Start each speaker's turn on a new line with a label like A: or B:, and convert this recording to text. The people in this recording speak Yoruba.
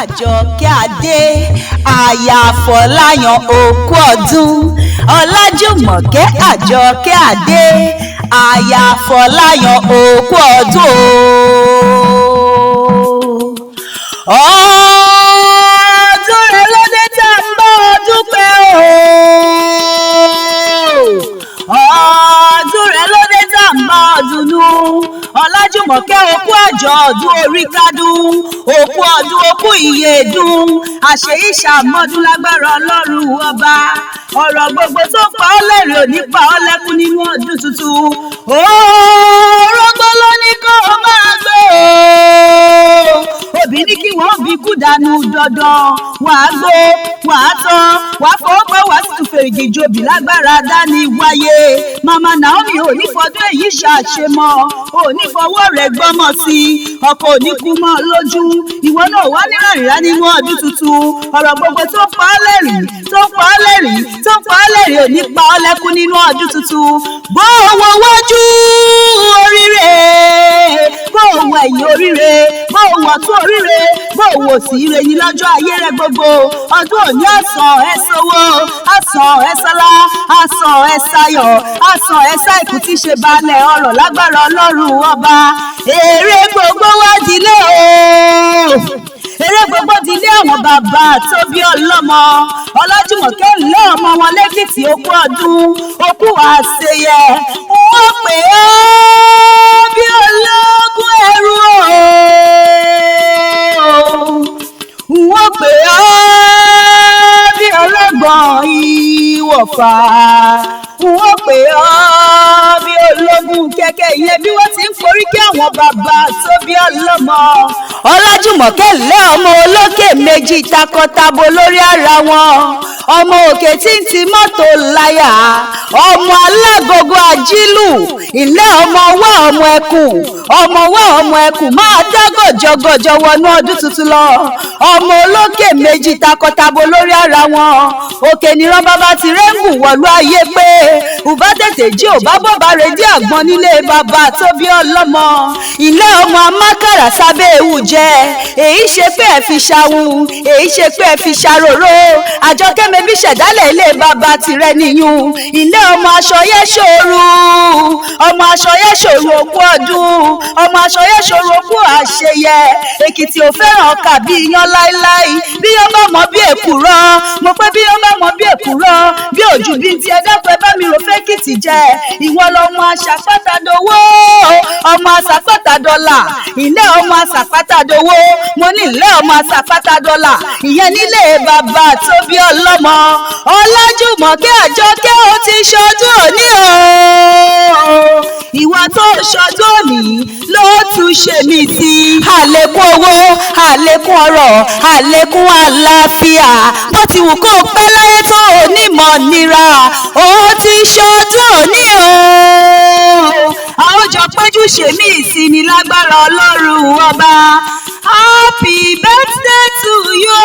A: Àjọkẹ́ Adé, aya Fọláyan, òkú ọdún. Ọlájùmọ̀kẹ́ Àjọkẹ́ Adé, aya Fọláyan, òkú ọdún o. Ọdún rẹ lóde tá a ń bá ọdún pẹ́ o. Ọdún rẹ lóde tá a ń bá ọdún nú. Ọlájùmọ̀kẹ́, òkú àjọ ọdún orí kádùn, òkú ọdún, òkú ìyèdún, àṣeyí ṣàmọ́dún lágbára Ọlọ́run Ọba. Ọ̀rọ̀ gbogbo tó pa ọ́ lẹ́rìn ò ní pa ọ́ lẹ́kún nínú ọdún tuntun. Orógbó ló ní kó o máa gbé o. Òbí ní kí wọ́n bí kú dànù dandan. Wàá gbó, wàá tán, wàá fọwọ́ pẹ́, wàá sì tún fèrègì jòbì lágbára dání wáyé. Mama Naomi, ò ní fọdún èyí ṣàṣemọ́, ò ní fọwọ́ rẹ̀ gbọ́mọ sí i, ọkọ ò ní kú mọ́ lójú, ìwọ náà wá ní ràrìnrà nínú ọdún tuntun. Ọ̀rọ̀ gbogbo tó pa ọ́ lẹ́rìn, tó pa ọ́ lẹ́rìn, tó pa ọ́ lẹ́rìn ò ní pa ọ́ lẹ́kún nínú ọdún tuntun. Bó wo wájú oríire, bó wo ẹ̀yìn oríire, bó wo ọ̀tún oríire, bó wo òsì ire ní lọ́jọ́ ayé rẹ gbogbo. Ọdún òní, àsàn ẹ̀ sowó, àsàn ẹ̀ sọlá, àsàn ẹ̀ sayọ̀, àsàn ẹ̀ sáìkú tí ṣe balẹ̀ ọ̀rọ̀ lágbára Ọlọ́run Ọba. Èrè gbogbo wá dilé o, eré gbogbo di ilé àwọn bàbá tó bí ọlọ́mọ. Ọlájùmọ̀kẹ́, ńlẹ́ ọmọ wọn lẹ́kìtì, okú ọdún, okú àṣeyẹ. Wọ́n pè é bí ológun ẹrú o, wọ́n pè é bí ọlọ́gbọ̀n ìwọ̀fà, wọ́n pè ọ́ bí ológun kẹ̀kẹ́, ìyẹn bí wọ́n ti ń forí kí àwọn bàbá tó bí ọlọ́mọ. Ọlájùmọ̀kẹ́, lẹ́ ọmọ olókè méjì takọtabo lórí ara wọn, ọmọ òkè tí ń ti mọ́tò láyà, ọmọ alágogo àjílù, ilé ọmọ wá ọmọ ẹkùn, ọmọ wá ọmọ ẹkùn máa dá gọ̀jọ̀gọ̀jọ̀ wọnú ọdún tuntun lọ. Ọmọ olókè méjì takọtabo lórí ara wọn, òkè níran bàbá ti rẹ́ǹgù wọ̀lú ayé pé ùbá tètè jí ò bá bọ̀bá rẹ̀ dí àgbọn nílé bàbá tó bí ọlọ́mọ. Ilé ọmọ amákàrà sábẹ́ ewu jẹ, èyí ṣe pé ẹ fi ṣàwùn, èyí ṣe pé ẹ fi ṣàròrò. Àjọkẹ́ mebí ṣẹ̀dálẹ̀ ilé bàbá tirẹ̀ nìyún. Ilé ọmọ aṣọ yẹ ṣòro, ọmọ aṣọ yẹ ṣòro, òkú ọdún, ọmọ aṣọ yẹ ṣòro, òkú àṣeyẹ. Èkìtì ò fẹ́ràn ọkà bí iyán láíláí. Bí yán bá mọ bí èkùrọ́, mo pé bí yán bá mọ bí èkùrọ́, bí òjò bí ti ẹ dákun, ẹ bá mi rò fẹ́kìtì jẹ. Ìwọ lọmọ aṣàpátadowó, ọmọ aṣàpátadọ́là, ilé ọmọ aṣàpátadowó. Mo ní ilé ọmọ aṣàpátadọ́là, ìyẹn nílé bàbá tó bí ọlọ́mọ. Ọlájùmọ̀kẹ́ Àjọkẹ́, ó ti ṣọdún òní o. Ìwọ tó ṣọdún òní ló tún ṣe mí sí. Àlékún owó, àlékún ọrọ̀, àlékún àlàáfíà. Bó ti wù kó pẹ́ láyé tó, onímọ̀ nira. Ó ti ṣọdún òní o. A ó jọ péjú ṣèmí ìsinmi lágbára Ọlọ́run Ọba. Happy birthday to you.